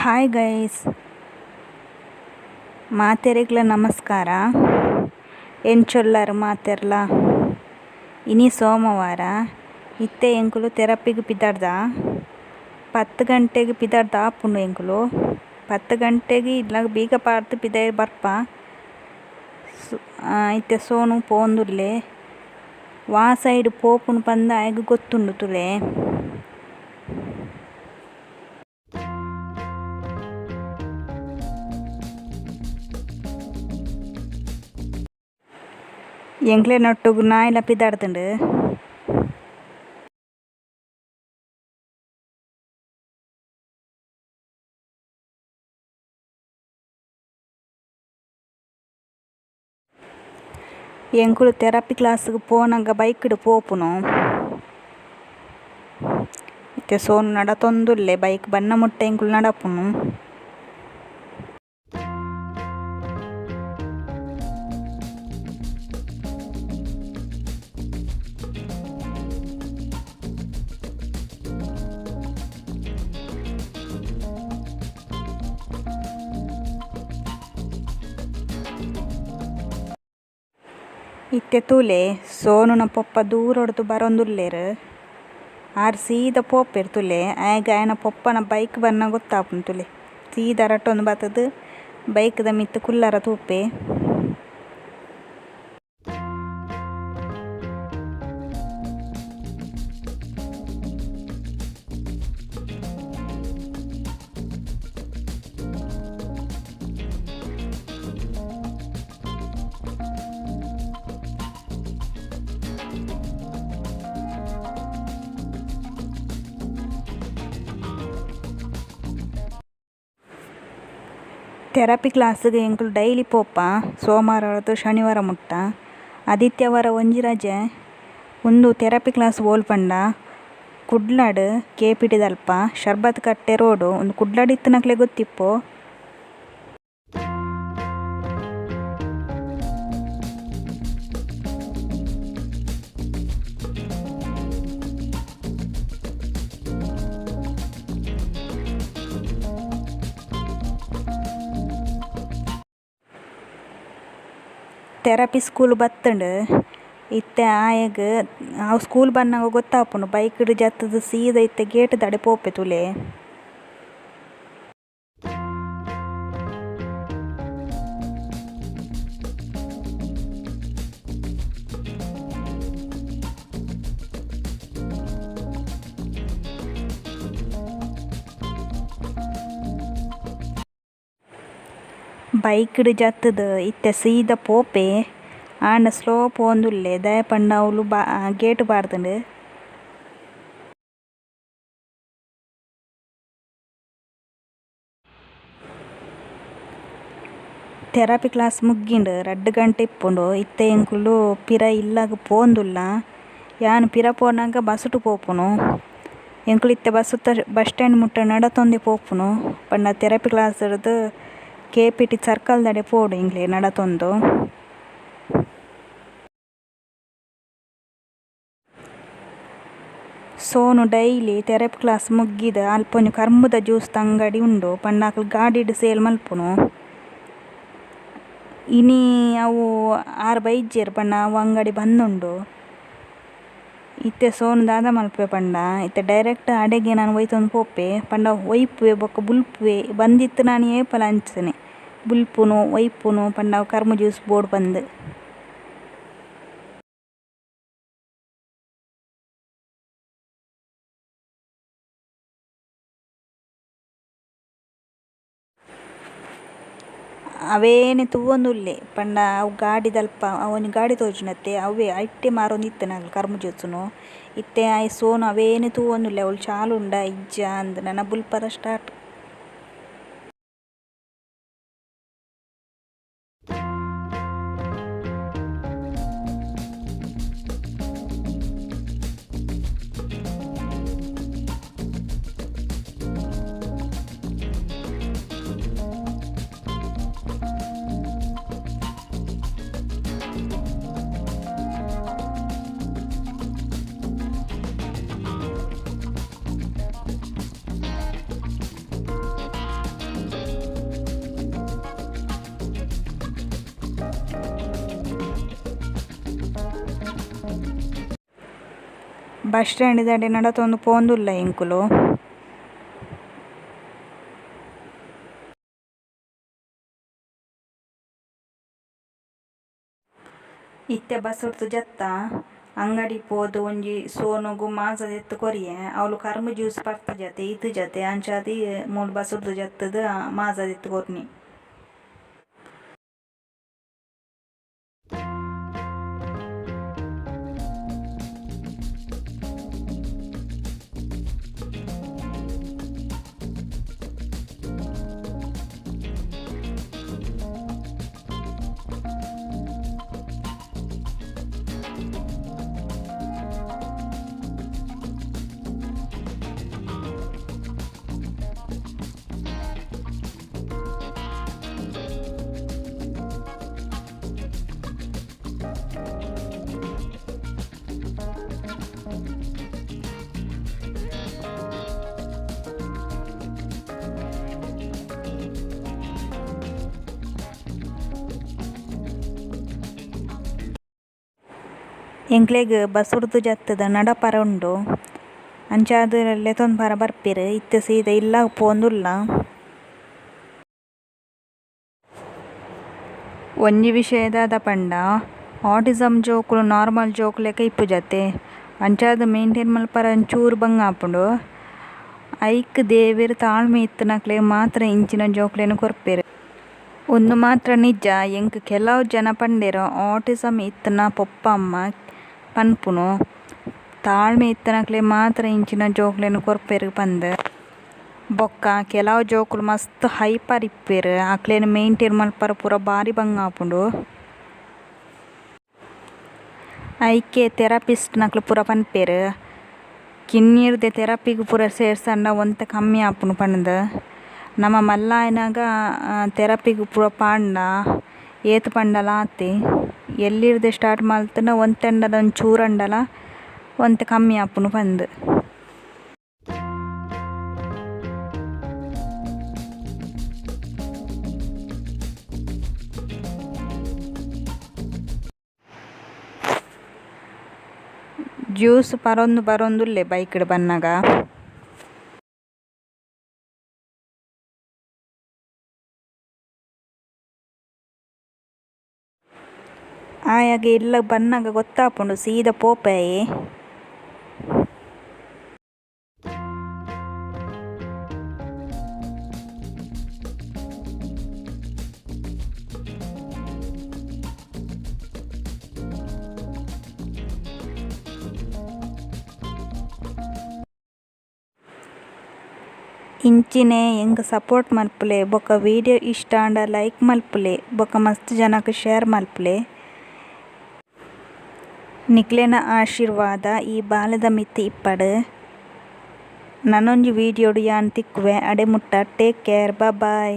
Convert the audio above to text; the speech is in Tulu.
ಹಾಯ್ ಗೈಸ್, ಮಾತೆರೆಗ್ಲ ನಮಸ್ಕಾರ. ಎಂಚೊಲ್ಲರ್ ಮಾತೆರ್ಲ? ಇನಿ ಸೋಮವಾರ. ಇತ್ತೆ ಎಂಕುಲು ಥೆರಪಿಗ್ ಪಿದಡ್ದ. 10 ಗಂಟೆಗ್ ಪಿದಡ್ದ ಆಪುಂಡು ಎಂಕುಲು. 10 ಗಂಟೆಗ್ ಇಲ್ಲಗ್ ಬೀಗ ಪಾಡ್ದ್ ಪಿದಯಿ ಬರ್ಪ. ಇತ್ತೆ ಸೋನು ಪೋವೊಂದುಲ್ಲೆ. ವಾ ಸೈಡ್ ಪೋಪುಂಡು ಪಂದ್ ಆಯಗ್ ಗೊತ್ತುಂಡು ತೂಲೆ. ಎಂಕ್ಲೆನೊಟ್ಟುಗು ನಾಯಿಲ ಪಿದಾಡ್ದ್ಂಡ್. ಎಂಕುಲು ಥೆರಪಿ ಕ್ಲಾಸ್ ಗ್ ಪೋನಗ ಬೈಕ್ ಡ್ ಪೋಪುನು. ಇತ್ತೆ ಸೋನು ನಡತೊಂದುಲ್ಲೆ ಬೈಕ್ ಬನ್ನ ಮುಟ್ಟ ಎಂಕುಲು ನಡಪುನು. ಇತ್ತೆ ತೂಲೆ ಸೋನುನ ಪೊಪ್ಪ ದೂರೊಡ್ದು ಬರೊಂದುಲ್ಲೆರ್. ಆರ್ ಸೀದ ಪೋಪೆರ್ ತೂಲೆ. ಆಯಗ್ ಆಯನ ಪೊಪ್ಪನ ಬೈಕ್ ಬನ್ನ ಗೊತ್ತಾಪುಂಡು ತೂಲೆ. ಸೀದ ರಟೊಂದು ಬತ್ತುದು ಬೈಕ್ ದ ಮಿತ್ತ್ ಕುಲ್ಲರ ತೂಪೆ. ಥೆರಪಿ ಕ್ಲಾಸ್ ಗ್ ಎಂಕುಲು ಡೈಲಿ ಪೋಪ. ಸೋಮಾರ ಶನಿವಾರ ಮುಟ್ಟ. ಆದಿತ್ಯವಾರ ಒಂಜಿ ರಜೆ. ಉಂದು ಥೆರಪಿ ಕ್ಲಾಸ್ ಓಲ್ ಪಂಡ ಕುಡ್ಲಡ್ ಕೆಪಿಟಿ ದಲ್ಪ ಶರ್ಬತ್ ಕಟ್ಟೆ ರೋಡ್. ಉಂದು ಕುಡ್ಲಡ್ ಇತ್ತಿನಕ್ಲೆಗ್ ಗೊತ್ತಿಪ್ಪು. ಥೆರಪಿ ಸ್ಕೂಲ್ ಬತ್ತ್ಂಡ್. ಇತ್ತೆ ಆಯಗ್ ಅವು ಸ್ಕೂಲ್ ಬನ್ನಗ ಗೊತ್ತಾಪುಂಡು ಬೈಕ್ ಡ್ ಜತ್ತ್‌ದ್ ಸೀದ ಇತ್ತೆ ಗೇಟ್ ದಡೆ ಪೋಪೆ ತೂಲೆ. ಬೈಕ್ ಡ್ ಜತ್ತ್‌ದ್ ಇತ್ತೆ ಸೀದ ಪೋಪೆ. ಆಂಡ ಸ್ಲೋ ಪೋವೊಂದುಲ್ಲೆ ದಾಯೆ ಪಂಡ ಅವ್ಲು ಗೇಟ್ ಪಾಡ್ದ್ಂಡ್. ಥೆರಪಿ ಕ್ಲಾಸ್ ಮುಗ್ಗಿಂಡ್ 2 ಗಂಟೆ ಇಪ್ಪುಂಡು. ಇತ್ತೆ ಎಂಕುಲು ಪಿರ ಇಲ್ಲಗ್ ಪೋವೊಂದುಲ್ಲ. ಯಾನ್ ಪಿರ ಪೋನಗ ಬಸ್ಸು ಟು ಪೋಪುನು. ಎಂಕುಲು ಇತ್ತೆ ಬಸ್ಸುತ ಬಸ್ ಸ್ಟ್ಯಾಂಡ್ ಮುಟ್ಟ ನಡತೊಂದೆ ಪೋಪುನು. ಪಂಡ ಥೆರಪಿ ಕ್ಲಾಸ್ ಡ್ದ್ ಕೆಪಿಟಿ ಸರ್ಕಲ್ ದಡೆ ಪೋಡು ಎಂಕ್ಲೆ ನಡತೊಂದು. ಸೋನು ಡೈಲಿ ಥೆರಪಿ ಕ್ಲಾಸ್ ಮುಗ್ಗಿದ್ ಅಲ್ಪ ಒಂಜಿ ಕರ್ಂಬುದ ಜ್ಯೂಸ್ ದ ಅಂಗಡಿ ಉಂಡು. ಪಂಡ ಅಕುಲು ಗಾಡಿಡ್ ಸೇಲ್ ಮಲ್ಪುನು. ಇನಿ ಅವು ಆರ್ ಬೈಜೆರ್ ಪಂಡ ಅವು ಅಂಗಡಿ ಬಂದ್ ಉಂಡು. ಇತ್ತೆ ಸೋನು ದಾದ ಮಲ್ಪುವೆ ಪಂಡ ಇತ್ತೆ ಡೈರೆಕ್ಟ್ ಅಡೆಗೆ ಯಾನ್ ಒಯ್ತೊಂದು ಪೋಪೆ. ಪಂಡ ಒಯ್ಪುವೆ ಬೊಕ್ಕ ಬುಲ್ಪುವೆ ಬಂದಿತ್ತ್ ನಾನ್ ಏಪಲ ಅಂಚನೆ ಬುಲ್ಪುನು ಒಯ್ಪುನು ಪಂಡ ಅವು ಕರ್ಂಬು ಜ್ಯೂಸ್ ಬೋಡು ಪಂದ್. ಅವೇನೆ ತೂವೊಂದುಲ್ಲೆ ಪಂಡ ಅವು ಗಾಡಿದಲ್ಪ ಅವೊಂಜಿ ಗಾಡಿ ತೋಜುಂಡತೆ ಅವ್ವೆ ಐಟ್ಟೆ ಮಾರೊಂದಿತ್ತಿನ ಕರ್ಂಬು ಜ್ಯೂಸ್ ನು. ಇತ್ತೆ ಆಯೆ ಸೋನು ಅವೇನೆ ತೂವೊಂದುಲ್ಲೆ ಅವ್ಲು ಚಾಲು ಉಂಡ ಇಜ್ಜಾ ಅಂದ್ ನನ ಬುಲ್ಪರ ಸ್ಟಾರ್ಟ್. Bus stand ದಡೆ ನಡತೊಂದು ಪೋವೊಂದುಲ್ಲ ಎಂಕುಲು. ಇತ್ತೆ ಬಸ್ಸ್ ಡ್ದು ಜತ್ತ ಅಂಗಡಿ ಪೋದು ಒಂಜಿ ಸೋನುಗು ಮಾಜ ದೆತ್ತ್ ಕೊರಿಯೆ ಅವ್ಲು ಕರ್ಂಬು ಜ್ಯೂಸ್ ಪರ್ತುಜತೆ ಇತುಜತೆ ಅಂಚಾದ್ ಮೂಲು ಬಸ್ಸ್ ಡ್ದು ಜತ್ತುದು ಮಾಜ ದೆತ್ತ್ ಕೊರ್ನಿ. ಎಂಕ್ಲೆಗ್ ಬಸ್ಸ್ ಡ್ದು ಜತ್ತುದು ನಡಪರೆ ಉಂಡು ಅಂಚಾದ್ ಲೆತೊಂದು ಪರ ಬರ್ಪೆರ್ ಇತ್ತೆ ಸೀದಾ ಇಲ್ಲಗ್ ಪೋವೊಂದುಲ್ಲ. ಒಂಜಿ ವಿಷಯ ದಾದ ಪಂಡ ಆಟಿಸಮ್ ಜೋಕುಲು ನಾರ್ಮಲ್ ಜೋಕುಲೆಕ ಇಪ್ಪುಜತೆ ಅಂಚಾದ್ ಮೇಂಟೈನ್ ಮಲ್ಪರೆ ಒಂಚೂರು ಬಂಗ ಆಪುಂಡು. ಐಕ್ ದೇವೆರ್ ತಾಳ್ಮೆ ಇತ್ತಿನಕ್ಲೆಗ್ ಮಾತ್ರ ಇಂಚಿನ ಜೋಕ್ಲೆನ್ ಕೊರ್ಪೆರ್. ಉಂದು ಮಾತ್ರ ನಿಜ ಎಂಕ್ ಕೆಲವು ಜನ ಪಂಡೆರ್ ಆಟಿಸಮ್ ಇತ್ತಿನ ಪೊಪ್ಪ ಅಮ್ಮ ಪನ್ಪುನು ತಾಳ್ಮೆ ಇತ್ತಿನಕ್ಲೆಗ್ ಮಾತ್ರ ಇಂಚಿನ ಜೋಕ್ಲೆನ್ ಕೊರ್ಪೆರ್ ಪಂದ್. ಬೊಕ್ಕ ಕೆಲವು ಜೋಕುಲು ಮಸ್ತ್ ಹೈಪರ್ ಇಪ್ಪುವೆರ್ ಅಕ್ಲೆನ್ ಮೇಂಟೈನ್ ಮಲ್ಪರೆ ಪೂರ ಬಾರಿ ಬಂಗ ಆಪುಂಡು. ಐಕೆ ಥೆರಪಿಸ್ಟ್ ನಕುಲು ಪೂರ ಪನ್ಪೆರ್ ಕಿನ್ನಿರ್ದೆ ಥೆರಪಿಗ್ ಪೂರ ಸೇರ್ಸಂಡ ಒಂತೆ ಕಮ್ಮಿ ಆಪುಂಡು ಪಂದ್. ನಮ ಮಲ್ಲ ಆಯಿನಾಗ ಥೆರಪಿಗ್ ಪೂರ ಪಾಂಡ ಏತ್ ಪಂಡಲ ಆತೆ ಎಲ್ಲಿರ್ದೆ ಸ್ಟಾರ್ಟ್ ಮಲ್ತ್ಂಡ ಒಂತೆ ಅಂಡಲ ಒಂಚೂರು ಅಂಡಲ ಒಂತೆ ಕಮ್ಮಿ ಆಪುಂಡು ಪಂದ್. ಜ್ಯೂಸ್ ಪರೊಂದು ಬರೊಂದುಲ್ಲೆ ಬೈಕ್ ಡ್ ಬನ್ನಗ. ಆಯಗ್ ಇಲ್ಲಗ್ ಬನ್ನಗ ಗೊತ್ತಾಪುಂಡು ಸೀದಾ ಪೋಪೆ ಆಯೆ. ಇಂಚಿನೆ ಎಂಕ್ ಸಪೋರ್ಟ್ ಮಲ್ಪುಲೆ ಬೊಕ ವೀಡಿಯೊ ಇಷ್ಟ ಆಂಡ ಲೈಕ್ ಮಲ್ಪುಲೆ ಬೊಕ ಮಸ್ತ್ ಜನಕ್ ಶೇರ್ ಮಲ್ಪುಲೆ. ನಿಕ್ಲೆನ ಆಶೀರ್ವಾದ ಈ ಬಾಲೆದ ಮಿತ್ತ್ ಇಪ್ಪಡ್. ನನೊಂಜಿ ವೀಡಿಯೊಡು ಯಾನ್ ತಿಕ್ಕುವೆ ಅಡೆ ಮುಟ್ಟ ಟೇಕ್ ಕೇರ್ ಬೈ ಬೈ.